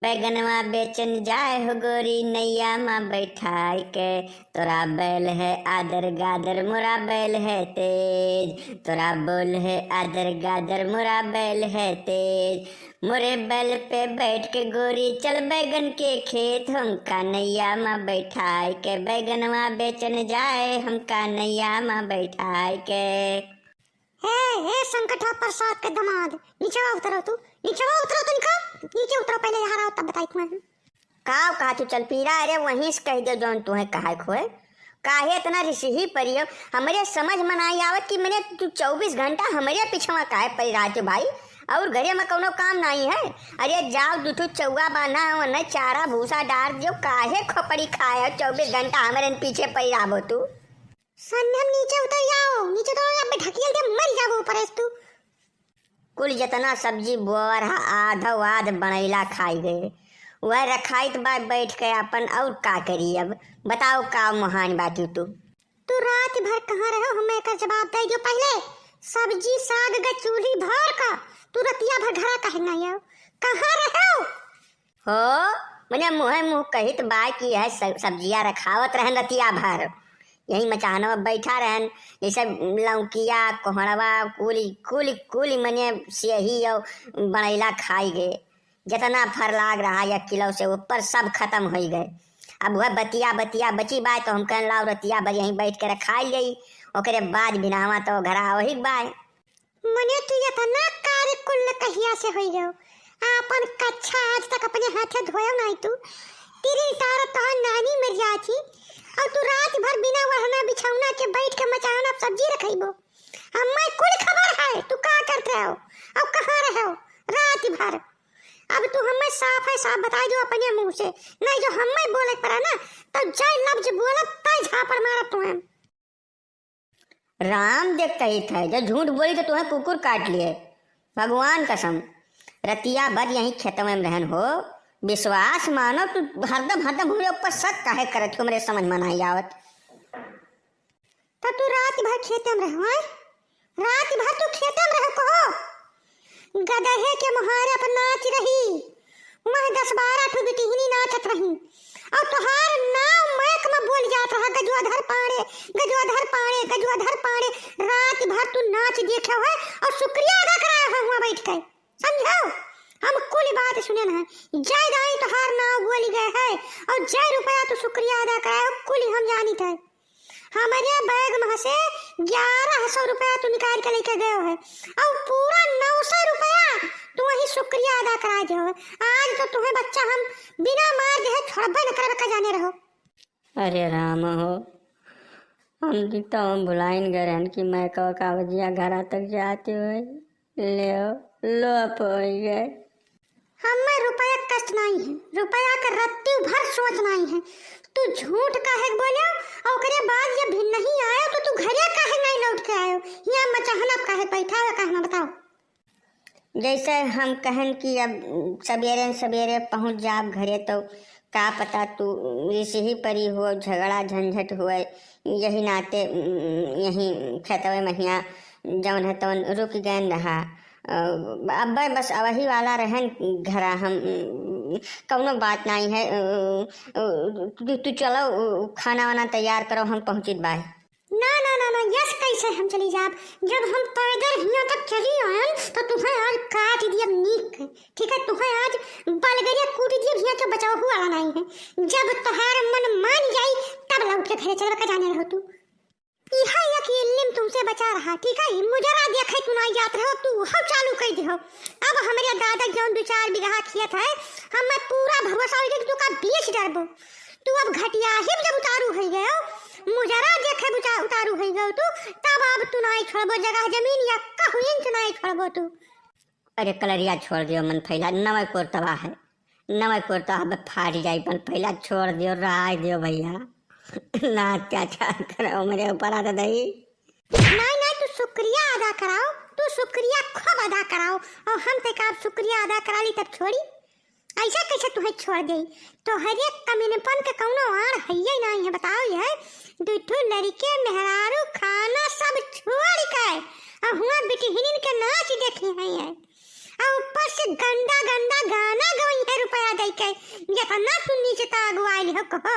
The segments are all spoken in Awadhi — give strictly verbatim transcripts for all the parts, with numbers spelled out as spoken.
बैगनवा बेचन जाए हो गोरी नैया मा बैठाई के। तोरा बैल है आदर गादर, मोरा बैल है तेज। तोरा बोल है आदर गादर, मोरा बैल है तेज। मोरे बैल पे बैठ के गोरी चल बैगन के खेत, हमका नैया मा बैठाई के। बैगनवा बेचन जाए हमका नैया मा बैठाई के। ए, ए, संकटवा प्रसाद के दामाद, नीचवा उतरो तू, नीचवा उतरो तनिका, नीचे उतरो पहले, यहाँ आओ, तब बताई तुम्हें। काव कहा तू चल पीरा, अरे वहीं से कह दे जौन तुहें कहा खोए। काहे इतना रिसिही परियो? हमरे समझ में नाई आवत कि मने तू चउबीस घंटा हमरे पिछवा काहे पड़ी रहत हो भाई? और घरे में कौनो काम नाई है? अरे जाओ दू ठो चौवा बान्हा, ओने चारा भूसा डार दियो, काहे खोपड़ी खाए हो चउबीस घंटा हमरे पीछे पड़ी रहबो तू? संध्या, नीचे उतर जाओ, नीचे उतर जाओ, अबे ढकेल दे, मर जाबो ऊपर से तू। कुल जितना सब्जी बोअर हा, आधो आध बनैला खाई गए। वह रखाइत बा बैठ के अपन, और का करी अब? बताओ का मोहान बाटी तू? तू रात भर कहाँ रहो, हमें एकर जवाब दे दियो पहले। सब्जी साग के चूल्ही भर का, तू रतिया भर घरा काहे ना आओ? कहाँ रहो? हो, मने मुँहे मुँह कहित बा कि यह स-, सब्जिया रखावत रहन रतिया भर। यही मचानवा बैठा रहन, जैसे लौकिया, कोहड़वा, कुली, कुली, कुली मने सेही और बनैला खाई गए। जितना फर लाग रहा एक किलो से ऊपर सब खत्म हो गए। अब वह बतिया, बतिया बची बाय तो हम कहन लाओ रतिया भर यहीं बैठ के रखाई गई, ओकरे बाद बिनावा तो घरा वही बाय। मने तू इतना कार्य कुल कहिया से होई गयो? आपन कच्छा आज तक अपने हाथे धोयो नाई तू। तिरिल तारा तोहार नानी मर जात ही, और तू रात भर बिना ओढ़ना बिछौना के बैठ के मचान अब सब्जी रखइबो। हम्मे कुल खबर है तू का करत रहो और कहाँ रहो रात भर। अब तू हम्मे साफ है साफ बताई दियो अपने मुँह से, नहीं जो हम्मे बोले पड़ा ना, तब जय लफ्ज बोलब तय झापड़ मारब तुहें। राम देख कहित है, जब झूठ बोली तो तुम्हें कुकुर काट लिए। भगवान कसम, रतिया भर यहीं खेतवे में रहन हो। विश्वास मानो, तू हरदम, हरदम हमरे ऊपर शक काहे करत हो, हमरे समझ में नाई आवत। तो तू रात भर खेते में रहो, हैं? रात भर तू खेते में रहो कहो। गदहे के मुहारे पर नाच रही। वह दस बारह ठो बिटिहनी नाचत रही। और तोहार नाव माइक में बोल जात रहा, "गजवाधर पाड़े, गजवाधर पाड़े, गजवाधर पाड़े।" रात भर तू नाच देखे है और शुक्रिया अदा कराए है वहाँ बैठ के। समझो? हम कुल बात सुने हैं। जय दाई तोहार नाव बोल गए है और जय रुपया तू शुक्रिया अदा कराए हो, कुल हम जानित है। हमरे बैग में से ग्यारह सौ रुपया तू निकाल के लेके गयो है और पूरा नौ सौ रुपया तू वही शुक्रिया अदा करा दियो है। आज तो तुम्हें बच्चा हम बिना मार दे छोड़बे न करबे का जाने रहो। अरे राम हो, हम तो हम भुलाइन गए रहन कि मैं कहो कावजिया घरा तक जाती हुई। ले, लोप होई गए। हमें रुपया कष्ट नाई है, रुपया के रत्ती भर सोच नाई है। तू झूठ काहे के बोले और ओकरे बाद जब भी नहीं आयो तो तू घरे काहे नहीं लौट के आयो? यहाँ मचाहना काहे बैठा है, काहे ना बताओ? जैसे हम कहन कि अब सवेरे सवेरे पहुँच जाब घरे तो का पता तू रिसही परी हो, झगड़ा झंझट हुए, यही नाते, उम, यही खेतवे महिया जौन है तौन रुक गए रहा। अ, अब बस अवही वाला रहन घरा हम, उम, कौनो बात नहीं है। अ, अ, तू, तू चलो, अ, खाना वाना तैयार करो, हम पहुँचित बाय। ना, ना, ना, ना, यस कैसे हम चली जाब? जब हम पैदल हियाँ तक चली आयन, तो तुहें आज काट दियब नीक। ठीक है, तुहें आज बलगरिया कूट दियब, हियाँ के बचाव हुआ वाला नहीं है। जब तोहार मन मान जाई, तब लौट के घरे चलबे का जाने रहो तू। इहा एक इल्लिम तुमसे बचा रहा, ठीक है? मुजरा देखे तू नहीं जात रहो, तू हो चालू कर दिहो। अब हमरे दादा जौन दो चार बीघा खेत है, हमें पूरा भरोसा हो गया कि तू का बेच डरबो। तू अब घटिया ही जब उतारू हो गयो, मुजरा देखे बुचा-, उतारू हो गयो तू, तब अब तू नाई छोड़बो जगह जमीन या कहू इंच नाई छोड़बो तू। अरे कलरिया छोड़ दियो मन फैला, नवे कोर तबाह है, नवे कोर तो अब फाट जाई मन फैला, छोड़ दियो, राय दियो भैया। ना अत्याचार करो मेरे ऊपर, आ दादा। नाई, नाई, तू शुक्रिया अदा कराओ, तू शुक्रिया खूब अदा कराओ। और हम ते का शुक्रिया अदा करा ली तब छोड़ी? ऐसा कैसे तुहें छोड़ देई? तोहरे कमीनपन के कौनो आड़ हइये नाई है, बताओ ये। दू ठो लड़के मेहरारू खाना सब छोड़ के और हुआ बिटिहनिन के नाच देखी है ये। और ऊपर से गंदा गंदा गाना गई है रुपया दे के। कट्टे, जेतना तू नीचे त अगुआइल हो कहो।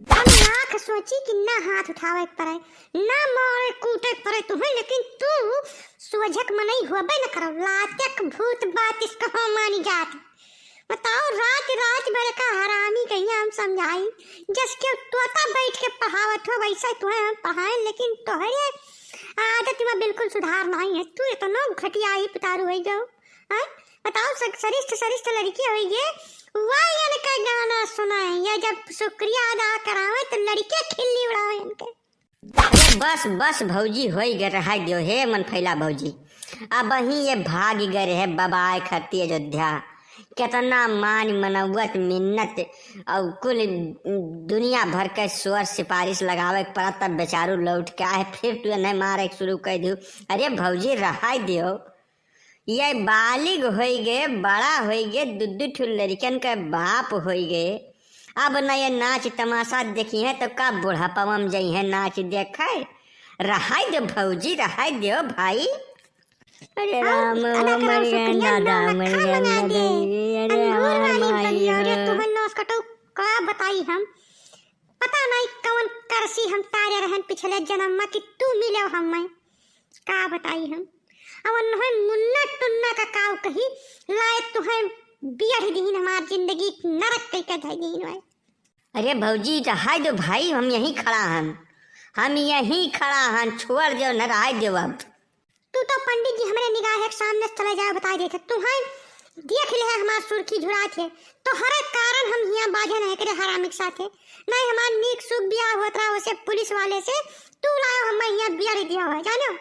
हम लाख सोची कि ना हाथ उठावे के पड़े, ना मारे कूटे के पड़े तुहे, लेकिन तू सोझक मनई होबे न करो, लातेक भूत बातिस कहाँ मानी जात। बताओ, रात रात भर का हरामी कहिया हम समझाई, जस के तोता बैठ के पढ़ावत हो, वैसे तुहे हम पढ़ाए, लेकिन तोहरे आदत में बिल्कुल सुधार नहीं है। तू इतनो घटिया ही पितारू है जाओ। हैं? बताओ, स-, सरिष्ठ, सरिष्ठ लड़की होई गे, वाह, इनका गाना सुनाए, या जब शुक्रिया अदा करावे, तो लड़के खिल्ली उड़ावे इनके। अरे बस, बस भौजी, होई गे, रहाई दियो, हे मन फैला भौजी। अबहीं ये भाग गए रहे बबाए खाती अयोध्या। केतना मान मनौत, मिन्नत और कुल दुनिया भर के शोर सिफारिश लगावे के पड़ा, तब बेचारू लौट के आए, फिर तू इन्हें मारे के शुरू कर दियो। अरे भौजी, रहाई दियो। ये बालिग होई गे, बड़ा होई गे, दू दू ठो लड़िकन के बाप होई गे। अब न ये नाच तमाशा देखी है तो का बुढ़ापा में जई है नाच देखे? रहाई दो भौजी, रहाई दो भाई। अरे हाँ, राम, अदा करो मर गया शुक्रिया, दादा, नौलखा मर गया मंगा दादा, दे। अरे अंगूर हमार वाली भाई बलिया रे, है। तुहन नौस कटो का बताई हम। पता नहीं कौन करसी हम तारे रहन पिछले जन्म में कि तू मिले हमें। का बताई हम। अब उन्हें मुन्ना टुन्ना का काव कही, लाए तुहें बियर दीन, हमार जिंदगी नरक कई के धई दीन भाई। अरे भौजी, रहाई दो भाई, हम यहीं खड़ा हन, हम यहीं खड़ा हन, छोड़ दो न, रहाई दो अब। तू तो पंडित जी हमरे निगाह के सामने से चले जाए, बताई देते। तुहें देख ले है हमार सुर्खी झुरात है, तोहरे कारण हम हियां बाझे नहीं करे हरामी के साथे। नहीं हमार नीक सुख बियाह होत रहा उसे पुलिस वाले से, तू लायो हम हियां बियर दिया है, जानो?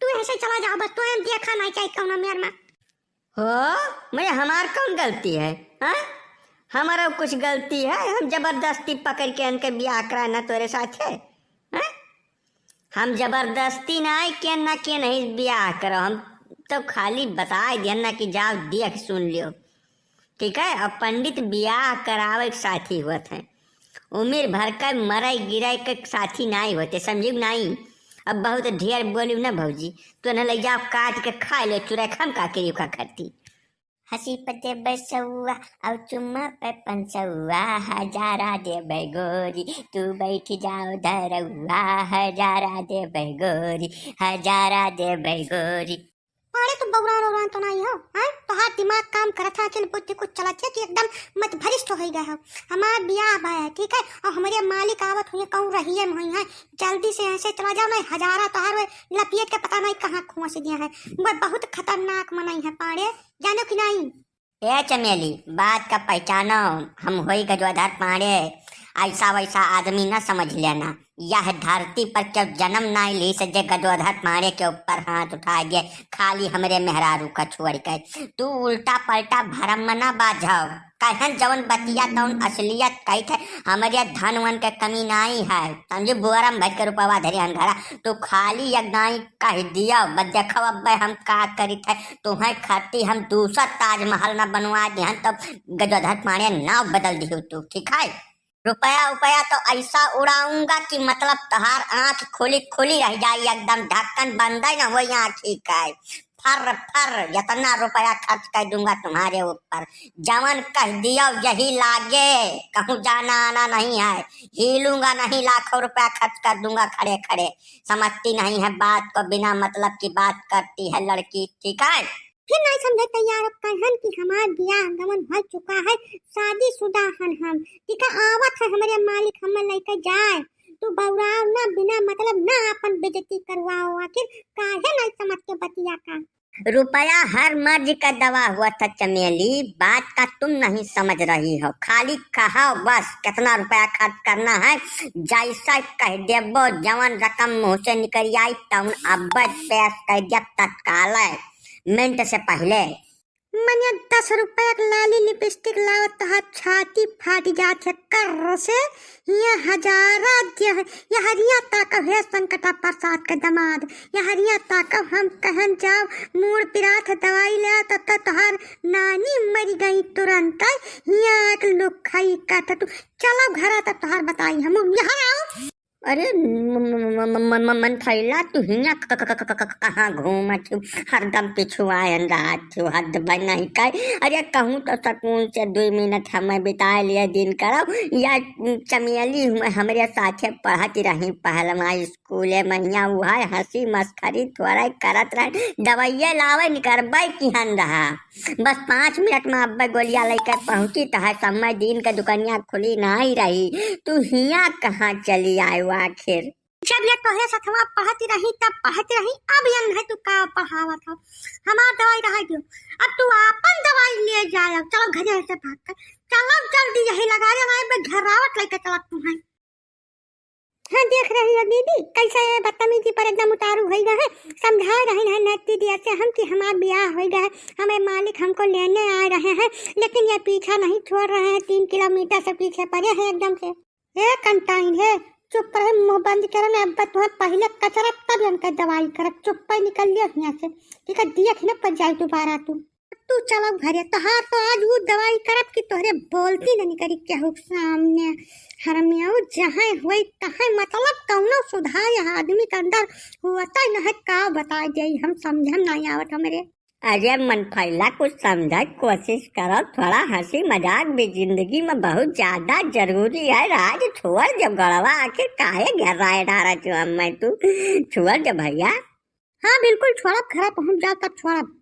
तू ऐसे चला जाओ बस, तू हम देखा नहीं चाहिए कौनो मेर में। हो, मैं हमार कौन गलती है, हाँ? हमारा कुछ गलती है, हम जबरदस्ती पकड़ के इनके बियाह कराए ना तोरे साथे, हाँ? हम जबरदस्ती ना आए के ना के नहीं बियाह करो, हम तो खाली बताए दिया ना कि जाओ देख सुन लियो, ठीक है? अब पंडित बियाह करावे के साथी होत हैं, उम्र भर का मरे गिरे के साथी नाई होते, समझियो नाई? अब बहुत ढेर बोलियो ना भौजी, तो न ले जाओ काट के खा लो चुरा, हम का करियो का करती। हंसी पे देबे सौआ, और चुम्मा पे पंचौआ, हजारा देबे गोरी, तू बैठ जाओ धरौआ, हजारा देबे गोरी, हजारा देबे गोरी। अरे तू बौरान औरान तो नहीं हो, हैं? तोहार दिमाग काम करत है, अकिल बुद्धि कुछ चलत है कि एकदम मत भरिष्ठ हो गए हो। हमार बियाह बा है, ठीक है? और हमारे मालिक आवत हुए कहूँ रहिए में हुई हैं, जल्दी से ऐसे चला जाओ, नहीं हजारा तोहार वो लपियत के पता नहीं कहाँ खोस दिया है। वो बहुत खतरनाक मनई है पाड़े, जानो कि नहीं? ए चमेली, बात का पहचानो, हम होई गजोधर पांड़े, ऐसा वैसा आदमी न समझ लेना। यह धरती पर क्यों जन्म ना ली से जे गजोधर पांड़े के ऊपर हाथ उठा दे, खाली हमरे मेहरारू का छोड़ के। तू उल्टा पलटा भरम में ना बाझाओ, कहन जौन बतिया तौन असलियत कही थे, हमरे धन वन के कमी नाई है। समझी, बुआरम भर के रुपवा धरी हन घरा, तू खाली एक दाई कह दिया, बस देखो अब्बे हम का करित है, तुम्हें खाती हम दूसर ताजमहल न बनवा दिहन, तब गजोधर पांड़े नाव बदल दियो तू, ठीक है? रुपया उपया तो ऐसा उड़ाऊंगा कि मतलब तोहार आंख खुली खुली रह जाई, एकदम ढक्कन बंद ही ना होई आंखी के। फर फर इतना रुपया खर्च कर दूंगा तुम्हारे ऊपर, जवन कह दियो यही लागे, कहूँ जाना आना नहीं है, हिलूंगा नहीं, लाखों रुपया खर्च कर दूंगा खड़े खड़े। समझती नहीं है बात को, बिना मतलब की बात करती है लड़की, ठीक है? फिर नहीं समझे तैयार हो कहन कि हमार बियाह गमन हो चुका है, शादीशुदा हन हम, ठीक है? आवत है हमरे मालिक, हमें लेके जाए। तू बौराव ना, बिना मतलब ना अपन बेइज्जती करवाओ, आखिर काहे नहीं समझ के बतिया का? रुपया हर मर्ज का दवा हुआ था चमेली, बात का तुम नहीं समझ रही हो। खाली कहो बस कितना रुपया खर्च करना है, जैसा कह देबो, जवन रकम मुंह से निकल आई, तवन अब्बे पेश कर दिया तत्काल, मिनट से पहले। मने दस रुपया के लाली लिपस्टिक लाओ, तहार छाती फाट जात है कर्र से। हिया हजारा दिया है, यहरिया ताकव हे संकटा प्रसाद के दमाद, यहरिया ताकव हम कहन जाओ, मूड़ पिरात है दवाई ले आओ, तब तक तोहार नानी मरी गई तुरंत। हिया एक लुक खाई का था तू, चलो घरा तब तोहार बताई हम, यहाँ आओ। अरे म-, म-, म-, म-, म-, म-, मन फैला, तू हियाँ क-, क-, क-, क-, क-, क-, कहाँ घूमत हू? हरदम पिछुआयन रहत हू, हद बा नहीं का। अरे कहूँ तो सकून से दुई मिनट हमें बिताए लिए दिन करब। या चमेली हम-, हमरे साथे पढ़त रही पहलवा स्कूले में, हियाँ उहै हँसी मस्खरी थोड़ा करत रहे। दवाइये लावे निकरबै किहन रहा। बस पाँच मिनट में अब्बे गोलिया लइके पहुँची, तहार समय दिन के दुकनिया खुली नाहीं रही। तू हियाँ कहाँ चली आयो आखिर? जब ये तोहरे सथवा पढ़त रही, तब पढ़त रही, अब ये नहीं तू का पढ़ावत हो। हमार दवाई रहा दियो, अब तू आपन दवाई ले जायो। चलो घरे से भाग कर, चलो जल्दी यही लगा दे, हमारे पे घरावत लेके चलत तू है। हाँ, देख रही हो दीदी, कैसे ये बदतमीजी पर एकदम उतारू होई गए हैं। समझा रही है नेट दीदी से हम कि हमार ब्याह होई गए है, हमें मालिक हमको लेने आ रहे हैं, लेकिन ये पीछा नहीं छोड़ रहे हैं, तीन किलोमीटर से पीछे पड़े हैं एकदम से। ए कंटाइन है, चुप रहे, मुंह बंद करे ना, अब तुम्हें पहले कचरा तब इनका दवाई करब, चुप पर निकल लियो यहाँ से, ठीक है, दिया कि ना पड़ जाए दोबारा तू। तू चलो घरे, तोहार तो आज वो दवाई करब कि तोहरे बोलती न निकरी केहू के सामने। हरमियाऊ जहाँ होई तहाँ, मतलब कौनो सुधार यहाँ आदमी के अंदर होता ही न है, का बताई जाई, हम समझे में नहीं आवत हमरे। अरे मन फैला, कुछ समझे के कोशिश करो, थोड़ा हँसी मजाक भी जिंदगी में बहुत ज्यादा जरूरी है। राज छोड़ जब गड़वा, आखिर काहे घेराए डारा छो हमें तू? छोड़ जब भैया। हाँ बिल्कुल छोड़ब, घरा पहुँच जाओ तब छोड़ब।